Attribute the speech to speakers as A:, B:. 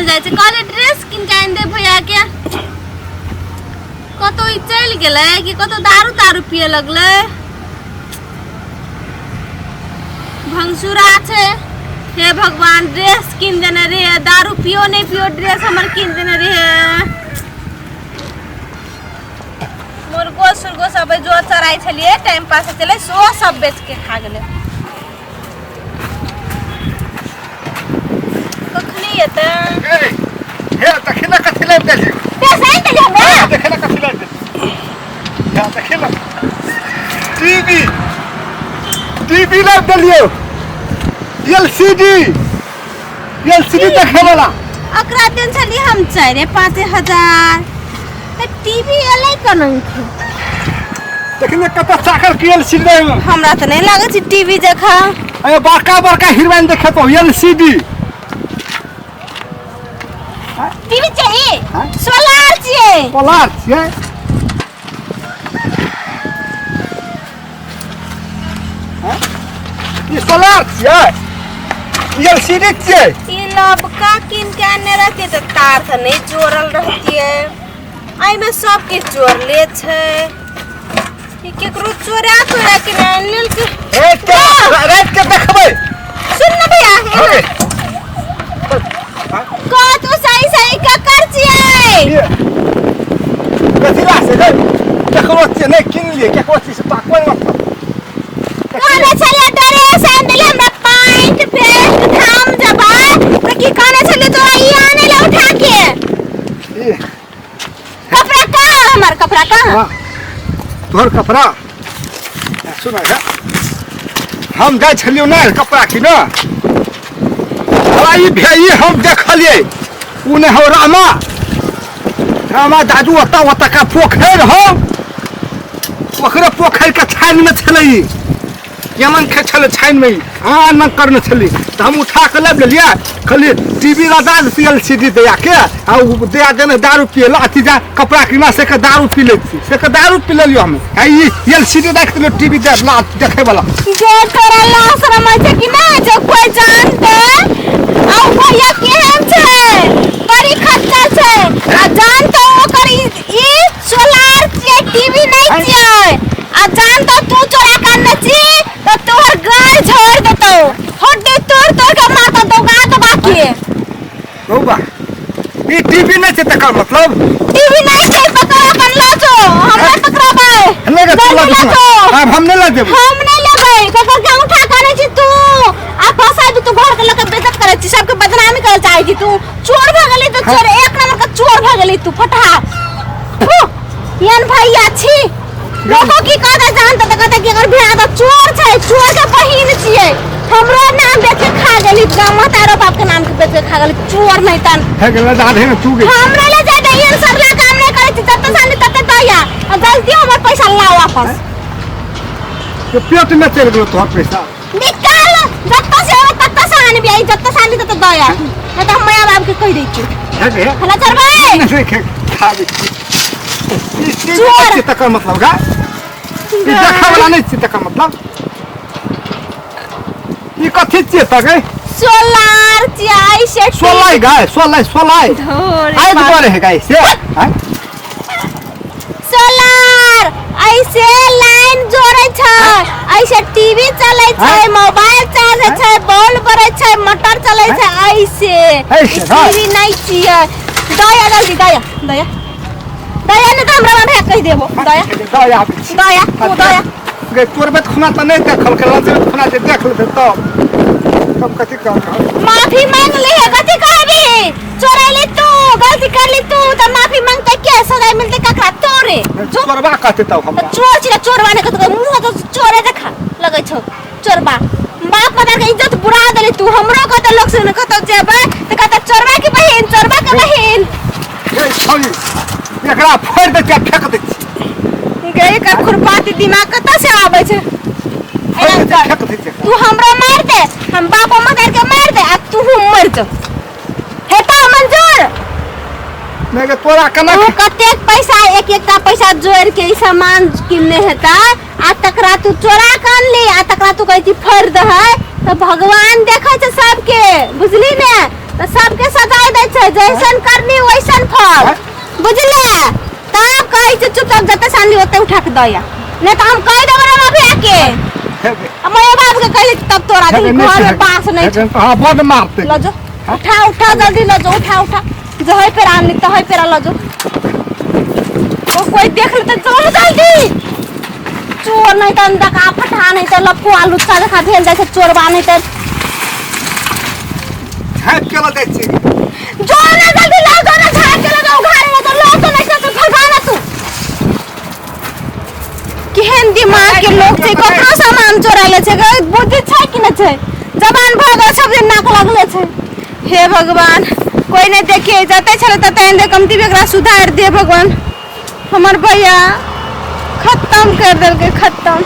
A: चल जाइ छै। कहलियै ड्रेस कीन के आनि दे भैया के, कतौ ई चलि गेलै कि कतौ दारू तारू पिए लगलै। भंगसुरा छै। हे भगवान, ड्रेस कीन देने रहे, दारू पियो नहीं पियो, ड्रेस हमर कीन देने रहे। मुर्गो सुर्गो सब जो चराइ छलियै टाइम पास छलै, सो सब बेच के खा गेलै। कखनी एतै?
B: हे तखने कथी लाबि देली?
A: पैसा आनि देली हमरा।
B: देखने कथी लाबि देली? हे देखी ने, टीवी, टीवी लाबि देलियौ, एलसीडी, एलसीडी देखे वाला।
A: ओकरा देन छलियै हम 4-5 हजार, तऽ टीवी एलै केना?
B: देखने कत चाकर की एलसीडी रहे।
A: हमरा तऽ नहि लागै छै टीवी जकाँ।
B: अरे बड़का बड़का हीरोइन देखे तो एलसीडी।
A: टीवी चाही?
B: हाँ?
A: सोलार छियै।
B: पोलार छियै। हाँ? ई सोलार छियै, एलसीडी छियै।
A: ई लबका कीन के आनने रहतियै तऽ तार से नहि जोड़ल रहतियै, एहिमे सब किछु जोड़ले छै। ई केकरो चोरा तोरा के नहि आनि लेलकै?
B: राति के, राति के देखबै।
A: सुन न भैया।
B: हे।
A: कह तू सही सही, ककर छियै?
B: कथी ला से गई केकरो छियै नहि किनलियै, केकरो छियै से पाकबै मतलब।
A: कहने छलियै ड्रेस आनि देली हमरा, पैंट पेंट धाम जबै तऽ की कहने छलियै तोरा ई आनै ले उठा के?
B: ई
A: कपड़ा कहाँ? हमर कपड़ा कहाँ?
B: हाँ, तोहर कपड़ा सुन हे, हम जाइ छलियौ ने कपड़ा किन, ई भे ई हम देखलियै, ओ नहि हौ रामा, रामा दादू ओतऽ ओतऽका पोखरि हौ, ओकरे पोखरिके छानिमे छलै ई, यमन खे छलै छानिमे, ई हाँ करने छलै, तऽ हम उठा कऽ लाबि लेलियै। खाली टी वी लगा एल सी डी दया के आ उ दया देने दारू पियला अथी जा कपड़ा किना से के दारू पी लै छी, से के दारू पी लेलियो हम। आ ई एल सी डी राखि देलियो टी वी दे ला देखे वाला।
A: जे तोरा लाज शरम होइ छै कि नहि? जे कोइ जानते आ उ भैया केहन छै, बड़ी खच्चर छै, आ जानते ओकर ई ई सोलार छियै, टीवी नहि छियै, आ जानतो तू चोरा के आनने छी तऽ तोहर गाय झोड़ देतौ, हड्डी तोड़ तोड़ के मारतौ दौगा दबा के।
B: रौबा, ई टीवी नहि छै तकर मतलब?
A: टीवी नहीं छै, पकड़ अपन लऽ जो, हम नहीं पकड़बै।
B: नहि गे, तू लऽ
A: नहीं
B: जो।
A: लऽ जो।
B: आब हम नहि लऽ जेबै।
A: हम नहीं लेबै। ककर के उठा के आनै छी तू आ फंसा तू घर के लऽ के बेइज्जत करै छी, सबके बदनामी करै चाहै छी। तू चोर भऽ गेली, तू चोर, एक नंबर के चोर भऽ गेली तू, फटहा। फू, एहन भैया छी, लोको की कहते जानते तऽ कहते कि एकर भैया तऽ चोर छै, चोर के बहिन छियै। हमरो नाम बेच के खा गेली, महतारो बाप के नाम के बेच के खा गेली, चोर नहीं तन।
B: हे गेलै दाधे ने तू गे।
A: हमरा ले जाय दे, एहन सरला काम नहीं करै छी। जते सानी तते दया आ जल्दी हमर पैसा लाओ वापस।
B: के पेट में चलि गेलो तोहर पैसा।
A: निकाल, जत्ता से आवे तत्ता से आनबी आई, जत्ता से आनबी तत्ता दया, नहीं तो हम माया बाप के कह दै छी।
B: हे गे।
A: हला चढ़बै।
B: नहि खे खाबी ई टीवी।
A: चोर।
B: छै तकर मतलब गा ई देखै वाला नहि छै तकर मतलब? ई कथी छियै तक?
A: सोलार चाय से।
B: सोलाई गाय, सोलाई, सोलाई।
A: धोरे
B: आइ
A: बाप।
B: बरे है गाय से आँय?
A: सोलार ऐसे लाइन जोड़े छै, ऐसे टीवी चले छै,
B: हाँ?
A: मोबाइल चार्ज होइ छै, बल्ब बरै छै, मोटर चले छै ऐसे।
B: ऐसे, हाँ।
A: टीवी नहीं छियै। दया जल्दी, दया, दया, दया, नहीं तो हमरा भैया कहि देबो। दया।
B: दया आबै छी।
A: दया तू, दया।
B: गे तोर बेत खुना तऽ नहि देखल के लजे खुना जे देख लेतै तब तब कथी कहब?
A: माफी मांग ली है, कथी कहबी? चोरैली तू, गलती करली तू, तऽ माफी मांगते के सजा मिलते ककरा? तोरे जो
B: चोरबा कहते तब हमरा।
A: चोर छी चोरबा ने कतौ मुंह तो चोरे देखा लगै छौ। चोरबा, बाप मदार के इज्जत बुरा देली तू। हमरो कहते लोग सुन, कतौ जेबै तऽ कहते चोरबा के बहिन, चोरबा के बहिन।
B: गे छौरी, एकरा फोड़ि दै छियै आ फेक दै छियै।
A: गे, एकर खुरपाती दिमाग कतऽ से आबै छै?
B: फोड़ि
A: एना
B: दै छियै,
A: कर।
B: फेक दै छियै।
A: तू हमरा मार दे, हम बाप मदार के मार दे आ तू मर जो, हेता मंजूर?
B: नहि गे, तोरा केना
A: तू कतेक पैसा, एक एकटा पैसा जोड़ के ई सामान किनने हेता, आ तकरा तू चोरा के अनली, आ तकरा तू कहै छी फोड़ दहै, तऽ भगवान देखै छै सबके, बुझली ने? तऽ सबके सजाय दै छै, जैसन करनी वैसन फल, बुझले? तब कहै छै चुपचाप जते सानली ओते उठा के दया, नहीं तऽ हम कहि देबै रे भैया के। आ मैं बाप के कहली तब तोरा
B: हे,
A: दिन
B: नहि
A: घर में
B: छै।
A: बास नहीं छै।
B: हाँ, बड मारते।
A: ल जो, उठा उठा, जल्दी ल जो, उठा उठा, जहै पे आनली तहै पे ल जो। ओ कोई देख लेते। चल जल्दी। चोर नहीं तऽ अंडा फटा नहीं तऽ लफुआ लुच्चा जकाँ भेल जाइ छै चोरबा नहीं तऽ।
B: झाँपि के लऽ जाइ छी।
A: जो ना, जल्दी ला जो ना, झाड़ के लगाओ घर में तो लो तो नहीं तो भगा ना तू। केहन दिमाग के लोग छै, ककरो सामान चोरा ले छै। गै, बुद्धि छै कि नहि छै? जबान भऽ गेल सब दिन नाक लगले छै। हे भगवान, कोई नहीं देखिए जते छले तते एंदे कमती भी एकरा सुधार दे भगवान। हमर भैया खत्म कर देलकै, खत्म।